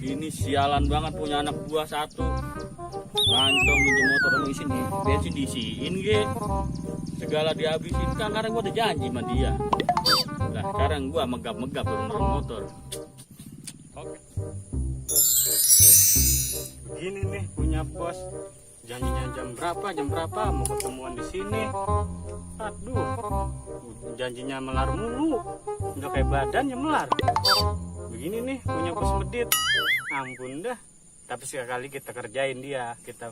Ini sialan banget punya anak buah satu. Ngancong minjem motor sama isin nih. Bensin diisiin ge. Segala dihabisin kan karena gua udah janji sama dia. Nah sekarang gua megap-megap dorong motor. Oke. Begini nih punya bos. Janjinya jam berapa mau ketemuan di sini. Aduh, janjinya melar mulu. Udah kayak badannya melar. Begini nih punya bos medit. Ampun dah. Tapi sekali kita kerjain dia, kita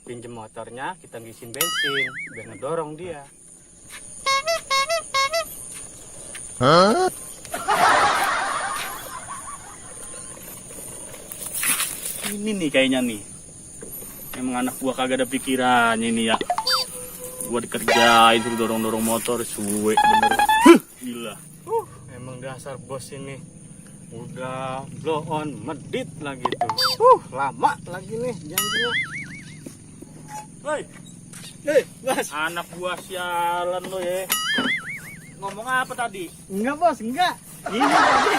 pinjem motornya, kita ngisiin bensin, biar ngedorong dia. Hah? Ini nih kayaknya nih. Emang anak gua kagak ada pikirannya ini ya. Gua dikerjain suruh dorong-dorong motor, suwe bener. Gila. Emang dasar bos ini udah blow on medit lagi tuh. Lama lagi nih janjinya. Hei, Mas. Anak gua sialan lo ya. Ngomong apa tadi? Enggak bos, enggak. Ini tadi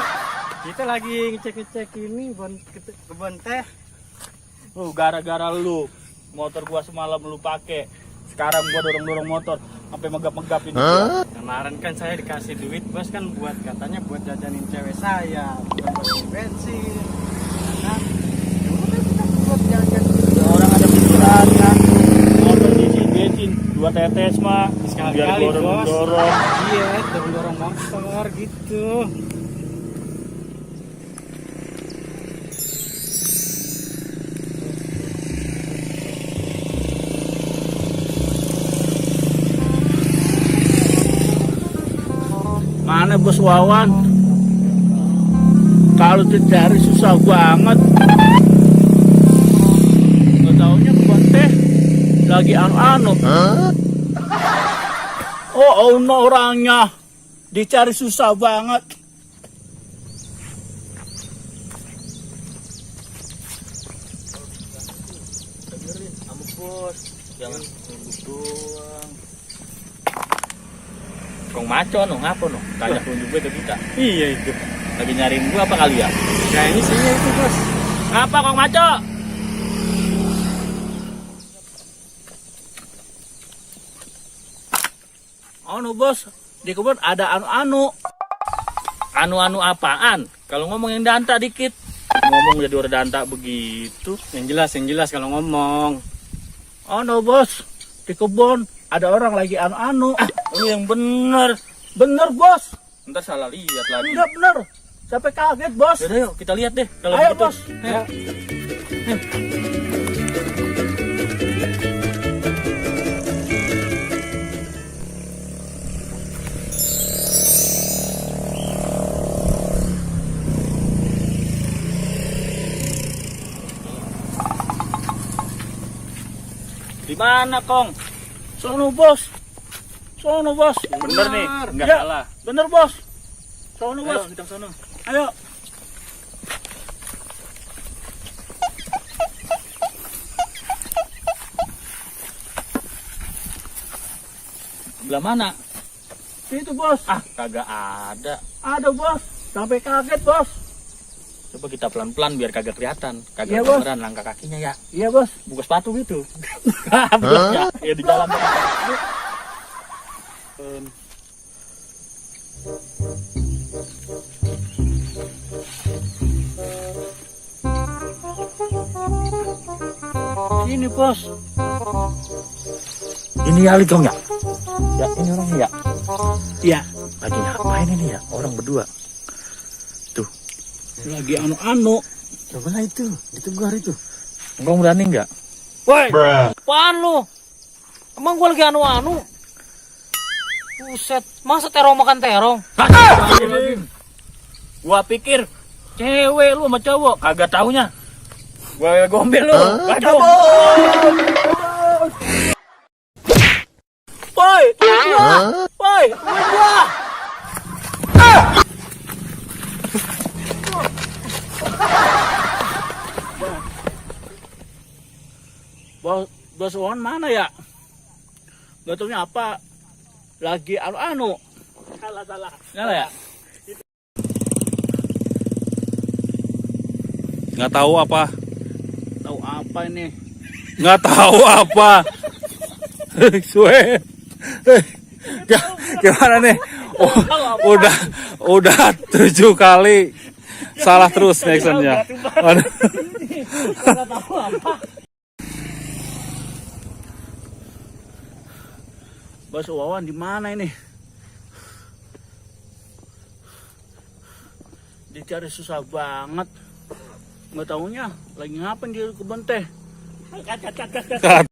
kita lagi ngecek-ngecek ini kebun teh. Gara-gara lu motor gua semalam lu pakai. Sekarang gua dorong-dorong motor sampai megap-megap ini. Kemarin kan saya dikasih duit bos kan katanya buat jajanin cewek saya, bukan buat beli bensin. Nah, udah kita buat jajan. Orang ada pikirannya. Motor diisi bensin 2 tetes mah. Sekali-kali biar gua bos. dorong. Iya, dorong-dorong motor gitu. Mana bos Wawan? Kalau dicari susah banget. Nggak taunya kebun teh lagi anu-anu. Oh no orangnya dicari susah banget. Dengerin sama bos, jangan nunggu doang. Kong maco no ngapa no? Tanya tunjuk gue ke kita. Iya itu. Lagi nyariin gua apa kali ya? Kayaknya sih itu bos. Ngapa Kong maco? Oh no bos, di kebun ada anu-anu. Anu-anu apaan? Kalau ngomong yang danta dikit. Ngomong jadi orang danta begitu. Yang jelas kalau ngomong. Oh no bos, di kebun ada orang lagi anu-anu. Lu yang bener. Bener bos. Ntar salah lihat lagi. Enggak bener. Sampai kaget bos. Yaudah yuk kita lihat deh kalau Ayo begitu. bos. Ya. Di mana Kong? Sono bos. Sono bos. Bener nih, enggak Ya, salah. bener bos. Sono Ayo bos. kita sono. Ayo. Sebelah mana? Itu bos. Ah, kagak ada. Ada bos. Sampai kaget bos. Coba kita pelan-pelan biar kagak kelihatan. Iya, Kagak Bos. beneran langkah kakinya ya. Iya bos. Buka sepatu gitu. Belum ya? Ya di jalan. Ini bos. Ini Ali Kong ya? Ya, ini orangnya ya. Iya. Lagi ngapain ini ya? Orang berdua. Tuh. Lagi anu-anu. Coba lah itu. Ditegur itu. Engkau berani nggak? Woi. Apaan lu? Emang gua lagi anu-anu? Buset, masa terong makan terong? Gua pikir cewek lu sama cowok. Kagak taunya. Gua gombel lu. Waduh. Woi, tungguin gua. Woi, tungguin gua. Bos Wawan mana ya? Gak taunya apa? Lagi anu-anu. Salah ya? Nggak tahu apa. Tahu apa ini? Nggak tahu apa. Sue. Gimana nih? Oh, udah 7 kali salah terus actionnya. Nggak tahu apa. Bos Wawan di mana ini? Dicari susah banget. Nggak taunya lagi ngapain di kebun teh.